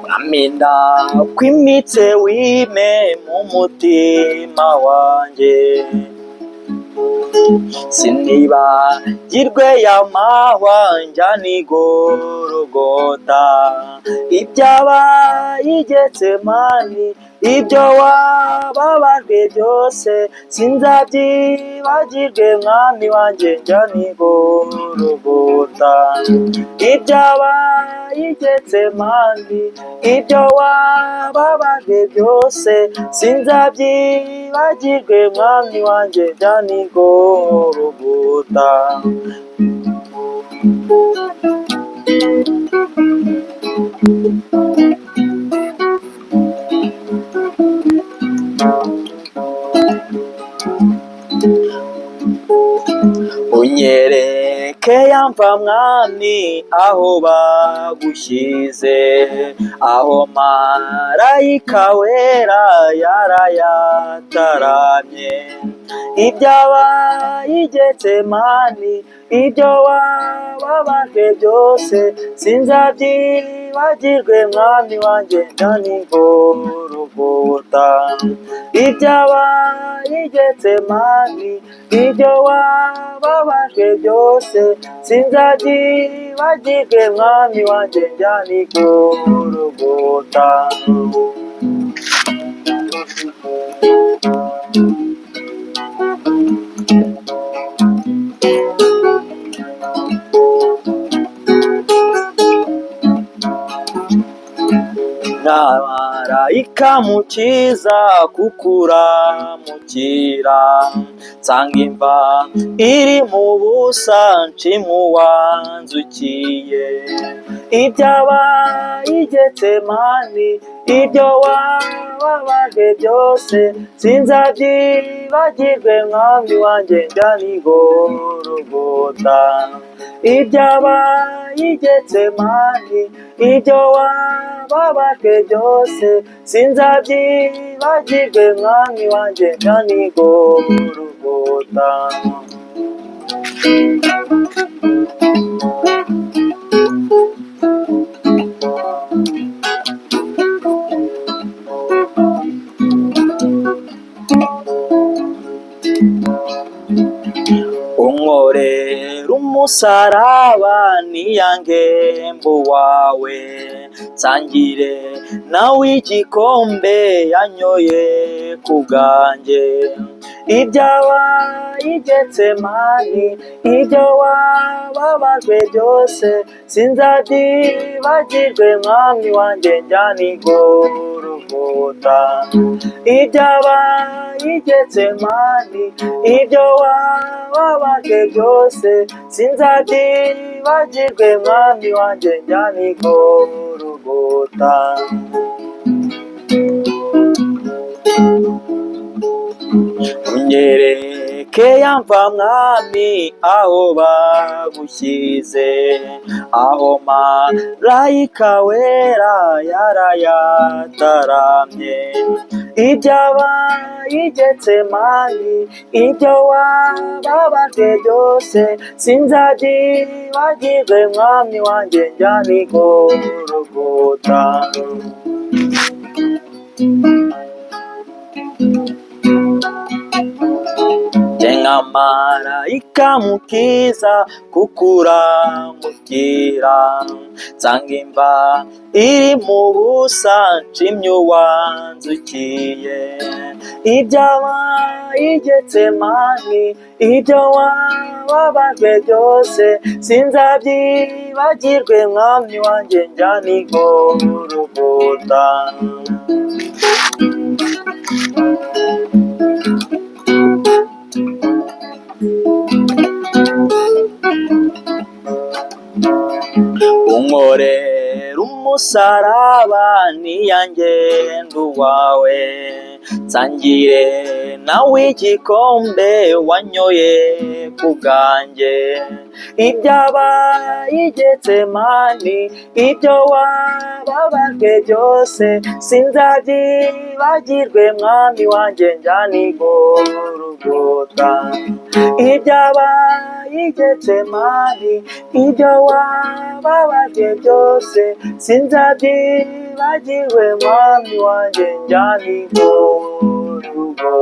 Mwami ndakwimitse wime mu mutima wanjye, sinibagirwe ya mahwa njya nigorogota, ibyabaye i Getsemani, ibyo wababajwe byose, sinzabyibagirwe mwami wanjye njya nigorogota, ibyabaye i Getsemani, ibyo wababajwe byose, sinzabyibagirwe mwami wanjye njya nigorogota. Unyereke ya mva mwami aho bagushyize, aho marayika wera yarayataramye, ibyabaye i Getsemani, ibyo wababajwe byose, sinzabyibagirwe mwami wanjye njya nigorogota, ibyabaye i Getsemani, ibyo wababajwe byose, sinzabyibagirwe mwami wanjye njya nigorogota. Na marayika mukiza kukuramukira, nsanga imva iri mu busa nshimwe uwanzukiye, ibyabaye i Getsemani, ibyo wababajwe byose, sinzabyibagirwe mwami wanjye njya nigorogota, ibyabaye i Getsemani, ibyo wababajwe byose, sinzabyibagirwe mwami wanjye njya nigorogota. Unkorera umusaraba niyangembo wawe, nsangire nawe igikombe yanyoye ku bwanjye, ibyabaye i Getsemani, ibyo wababajwe byose, sinzabyibagirwe mwami wanjye njya nigorogota, ibyabaye i Getsemani, ibyo wababajwe byose, sinzabyibagirwe mwami wanjye njya nigorogota. Unyereke ya mva mwami aho bagushyize, aho marayika wera yarayataramye, ibyabaye i Getsemani, ibyo wababajwe byose, sinzabyibagirwe mwami wanjye njya nigorogota. Jye nka marayika mukiza kukuramukira, nsanga imva iri mu busa nshimye uwanzukiye, ibyabaye i Getsemani, ibyo wababajwe byose, sinzabyibagirwe mwami wanjye njya nigorogota. Unkorera umusaraba niyangendo wawe, nsangire Nawe igikombe wanyoye ku bwanjye, ibyabaye i Getsemani, ibyo wababajwe byose, sinzabyibagirwe mwami wanjye njyana i Golgotha. Ibyabaye i Getsemani, ibyo wababajwe byose, sinzabyibagirwe mwami wanjye njyana i Golgotha.